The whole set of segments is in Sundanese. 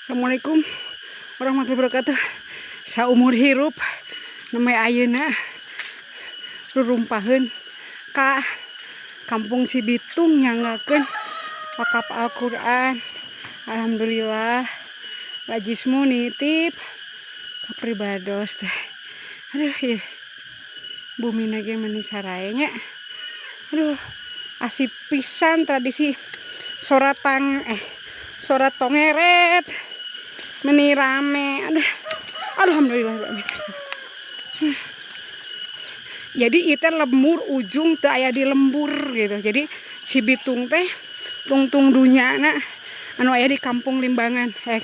Assalamualaikum warahmatullahi wabarakatuh. Saumur hirup nembe ayeuna rurumpaheun ka Kampung Cibitung nyanggakeun wakaf Al-Qur'an. Alhamdulillah, Lazismu nitip ka pribados teh. Aduh, ieu bumina ge meni sarae nya. Aduh, asik pisan tradisi soratang eh sorat tongeret meni rame. Aduh, alhamdulillah. Jadi itu lembur ujung teu aya di lembur gitu. Jadi Cibitung teh tungtung dunya na anu aya di Kampung Limbangan. Eh,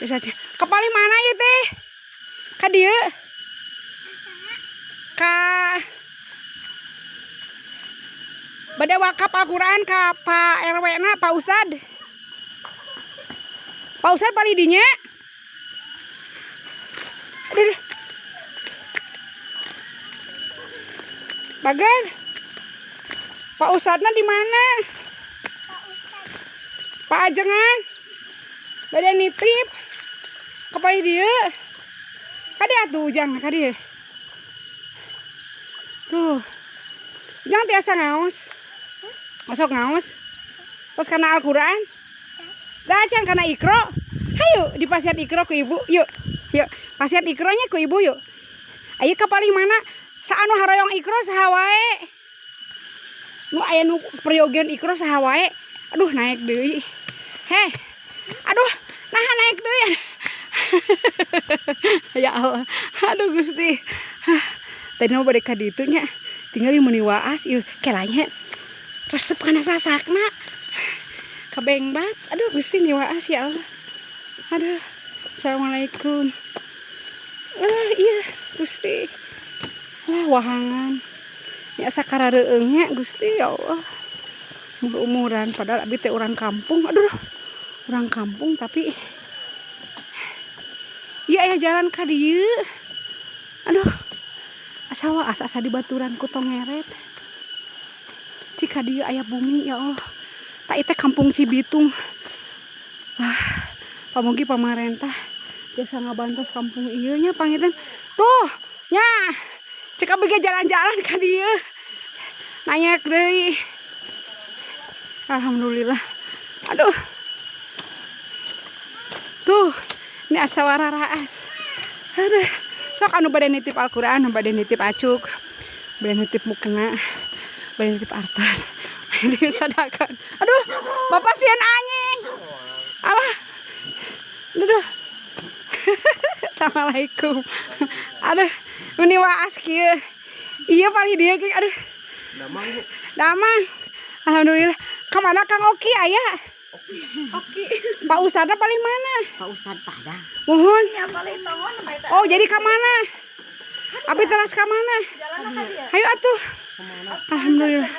bisa ka palih mana ya teh? Ka dieu, ka bade wakaf Al-Quran ka Pak RW na, Pak Ustad. Pak Ustad palih dinya. Aduh. Bager. Pak Ustadna di mana? Pak Ajengan. Bade nitip. Ka palih dieu. Kade atuh, Ujang, ka dieu. Tuh. Ujang tiasa ngaos. Masuk ngaos. Tos kana Al-Qur'an? Dah can kana Iqro. Hayu dipasihan Iqro ku ibu, yuk. Yuk, pasihan Iqronya ku ibu yuk. Ayo ka palih mana? Sa anu haroyong Iqro saha wae? Nu aya nu peryogian Iqro saha wae? Aduh, naik deui. Heh. Aduh, nah naik deui. Ya Allah. Aduh, Gusti. Tadi mau bade ka ditu nya. Tinggal meuni waas ieu kelanya. Resep kana sasakna. Kabengbat. Aduh, Gusti, ni waas, ya Allah. Aduh. Assalamualaikum. Ah, iya, Gusti. Wah, wahangan. Ya sakarareueung nya, Gusti, ya Allah. Umur-umuran padahal abi teh orang kampung. Aduh, orang kampung tapi iya aya jalan ka dieu. Aduh. Asa waas, asa dibaturan ku tongeret. Cik ka dieu aya bumi, ya Allah. Tah, ieu teh Kampung Cibitung. Ah, pamugi pamarentah biasa ngabantos kampung ieu nya, panginten. Tuh, nya. Cek abi ge jalan-jalan ka dieu. Nanya deui. Alhamdulillah. Aduh. Tuh, ini asa wararaas. Aduh. Sok anu bade nitip Al-Qur'an, anu bade nitip acuk, bade nitip mukena, bade nitip artos, nitip sedekah. Aduh, Bapak sieun anjing. Alah. Aduh. Assalamualaikum. Aduh, ini waas kieu. Iya, paling dia ge, aduh. Damang, Bu. Damang. Alhamdulillah. Kemana Kang Oki aya? Oki. Pak Ustadnya palih mana? Pak Ustad Padang. Mohon. Ya paling tahun. Oh, jadi ke mana? Abi teras ke mana? Ayo atuh. Alhamdulillah.